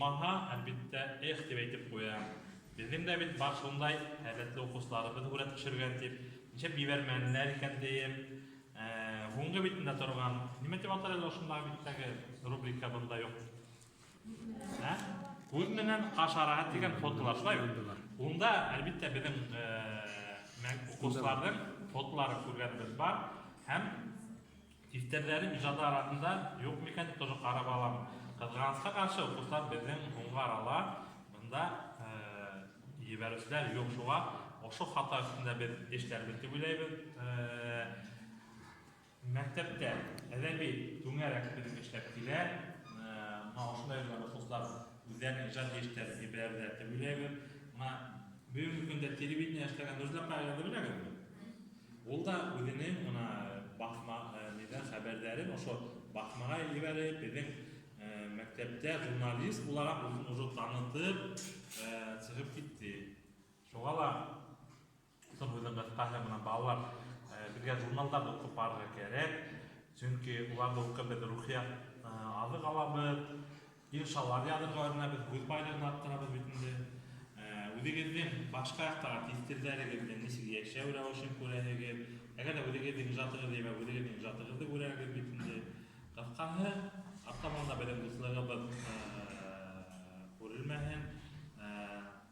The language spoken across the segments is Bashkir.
Булмаһа, әлбиттә, эх тип әйтеп ҡуям. Беҙҙең дә бит бар шундай һәләтле уҡыусыларыбыҙ һүрәт төшөргән тип, нишләп ебәрмәнеләр икән тием. Һуңғы битендә торған, нимә тип атар әле ошондағы биттәге рубрика бында юҡ. Ә? Күҙ менән ҡаш араһы тигән фотолар, шулай бит? Унда, әлбиттә, беҙҙең уҡыусыларҙың фотоларын күргәнебеҙ бар һәм Типтәрҙәрем ижады араһында юҡ микән дип тоже ҡарап алам. Ҡыҙғанысҡа ҡаршы, уҡыусылар беҙҙең һуңғы арала бында ебәреүселәр юҡ. Шуға ошо хата өҫтөндә беҙ эшләрбеҙ дип уйлайбыҙ. Мәктәптә әҙәби түңәрәк беҙҙең эшләп килә. Мына ошондай юлдар уҡыусылар үҙҙәренең ижади эштәрен ебәрерҙәр дип уйлайбыҙ. Мына бөгөнгө көндә телевидение эшләгән Нүзлә апайығыҙҙы беләгеҙме? Ул да үҙенең мына баҫма нидән хәбәрҙәрен ошо баҫмаға ебәреп, беҙҙең мәктәптә журналист булараҡ үҙен уже танытып сығып китте. Шуға ла ошо һүҙҙең ҡыҫҡаһы, мына балалар, беҙгә журналдарҙы уҡып барырға кәрәк, сөнки уларҙы уҡып беҙ рухият аҙыҡ алабыҙ. Иншалар яҙырға өйрәнәбеҙ, һүҙ байлығын арттырабыҙ бит инде. Үҙегеҙҙең башҡа яҡтағы тиҫтерҙәрегеҙҙең нисек йәшәү рәүешен күрәһегеҙ. Әгәр ҙә үҙегеҙҙең ижадығыҙ йәмә үҙегеҙҙең ижадығыҙҙы күрәһегеҙ бит инде. Ҡыҫҡаһы, артабан да беҙҙең дуҫлығыбыҙ күрелмәһен,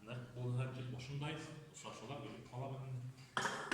ныҡ булһын тип ошондай осрашыуҙар көтөп ҡалабыҙ инде.